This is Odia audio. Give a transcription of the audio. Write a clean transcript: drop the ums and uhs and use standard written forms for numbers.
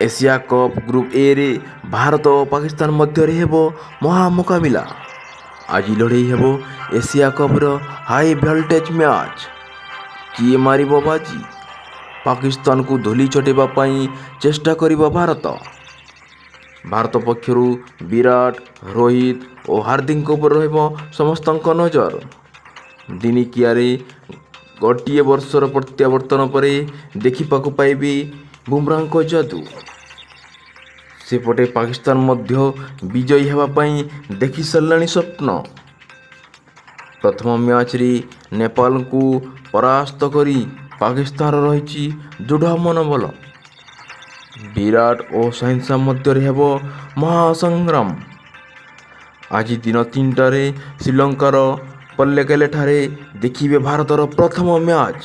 ଏସିଆ କପ୍ ଗ୍ରୁପ୍ ଏରେ ଭାରତ ଓ ପାକିସ୍ତାନ ମଧ୍ୟରେ ହେବ ମହାମୁକାବିଲା। ଆଜି ଲଢ଼େଇ ହେବ ଏସିଆ କପ୍ର ହାଇ ଭୋଲ୍ଟେଜ୍ ମ୍ୟାଚ୍। କିଏ ମାରିବ ବାଜି? ପାକିସ୍ତାନକୁ ଧୂଳି ଚଟେଇବା ପାଇଁ ଚେଷ୍ଟା କରିବ ଭାରତ। ଭାରତ ପକ୍ଷରୁ ବିରାଟ, ରୋହିତ ଓ ହାର୍ଦ୍ଦିକଙ୍କ ଉପରେ ରହିବ ସମସ୍ତଙ୍କ ନଜର। ଦିନିକିଆରେ ଗୋଟିଏ ବର୍ଷର ପ୍ରତ୍ୟାବର୍ତ୍ତନ ପରେ ଦେଖିବାକୁ ପାଇବେ ବୁମରାଙ୍କ ଯାଦୁ। ସେପଟେ ପାକିସ୍ତାନ ମଧ୍ୟ ବିଜୟୀ ହେବା ପାଇଁ ଦେଖି ସାରିଲାଣି ସ୍ୱପ୍ନ। ପ୍ରଥମ ମ୍ୟାଚ୍ରେ ନେପାଳକୁ ପରାସ୍ତ କରି ପାକିସ୍ତାନର ରହିଛି ଦୃଢ଼ ମନୋବଳ। ବିରାଟ ଓ ଶାହିନ ମଧ୍ୟରେ ହେବ ମହାସଂଗ୍ରାମ। ଆଜି ଦିନ 3ଟାରେ ଶ୍ରୀଲଙ୍କାର ପଲ୍ଲେକେଲେଠାରେ ଦେଖିବେ ଭାରତର ପ୍ରଥମ ମ୍ୟାଚ୍।